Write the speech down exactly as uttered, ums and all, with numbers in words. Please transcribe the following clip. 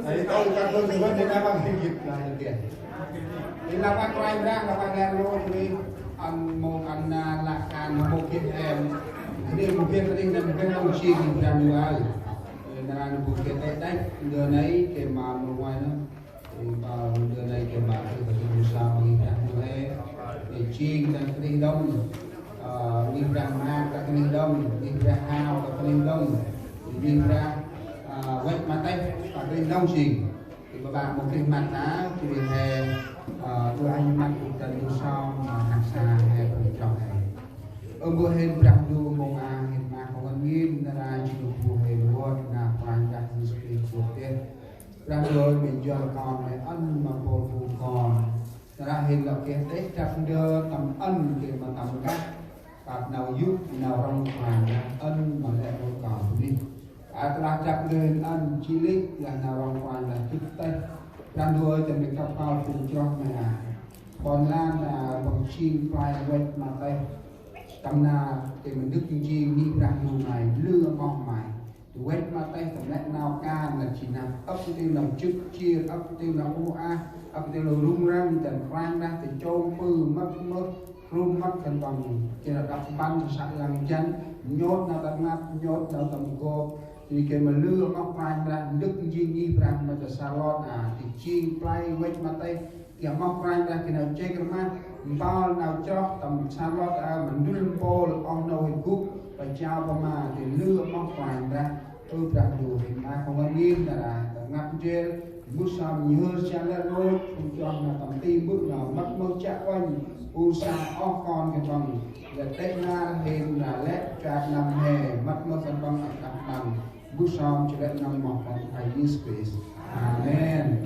Ê, tôi ta tôi tôi bên đây đang bằng kinh dịch là như kia. Thì là bác Rai Brang là bác Rai Rô thì ăn một ăn là ăn một kiếp em. Thì một kiếp cái đinh là một cái lòng chi thì ra mua ai. Thì là một kiếp cái đấy, giờ này cái mà một ngoài nữa. Thì ba ndơ nây ke ma, ơ, ba ndơ sa ma ngih Brah Ndu he. Ê, jêng ta kơnh đŏng. Ơ, ngih Brah Maak ta kơnh đŏng, ngih Brah Hao ta kơnh đŏng, ngih Brah, ơ, Wet Mateh ta kơnh đŏng jêng. Ê, ba ba mâu geh măt ta, jêh ri he, ơ, ƀư anh măt ŭch ta ndơ sa ma hăk sa he ƀư chroh he. Ơ, mâu hên Brah Ndu mâu a hên ma hên ngăn ngên, nar aơ jêng bu hên wơ̆t na Kôranh Brah Yêsu Krist dôk deh. Brah Ndu ơi, mê njuăl kon, mê ăn ma mpôl phung kon. Nar aơ hên lŏ geh têh drăp ndơ tâm ăn geh ma tâm kah. Kăp nau yô̆, nau rŏng Kôranh Brah ăn ma lĕ rngôch kon bunuyh. Ơ, tơlah drăp ndơ hên ăn, jêh ri lah nau rŏng Kôranh Brah dŭt têh. Brah Ndu ơi, tâm lĕ kăp kơl phung chroh mê a. Ƀon lan, ơ, ƀon jêng play Wet Mateh. Tâm nar, geh ma ndâk njêng ngih Brah Ndu may, lư amoh may. Wet Mateh tâm lĕ nau kan lah jêh nơh, ăp ntil nau jŏk jêr, ăp ntil nau u ah, ăp ntil nau rŭng răng, dăn Kôranh Brah ta chông pư mât mơh, rŭm mât khân păng, jêh nơh đăp mpăn sa săk lăng jăn, nhôt nau tâm ngăp, nhôt nau tâm gop, jêh ri geh ma lư amoh Kôranh Brah, ndâk njêng ngih Brah ma ta sa lŏt, a, ti jêng play Wet Mateh, geh amoh Kôranh Brah geh nau jêh rmah, mpôl nau chroh tâm sa lŏt, a, ma ndŭl mpôl oh nô hên gŭ, pa jao pa ma, ti lư amoh Kôranh Brah, ơ Brah Ndu hên ma hên ngăn ngên, nar aơ ta ngăp ndrel, mbơh sơm nhhơr jêh lĕ rngôch, phung chroh nơh tâm ti mbơh nơh mât mơh chiă uănh, u sa oh kon khân păng, lĕ têh nar hên nar lĕ, chak năm he, mât mơh khân păng ăt đăp mpăn, mbơh sơm jêh lĕ năm moh Kôranh Brah Yêsu Krist. Amen.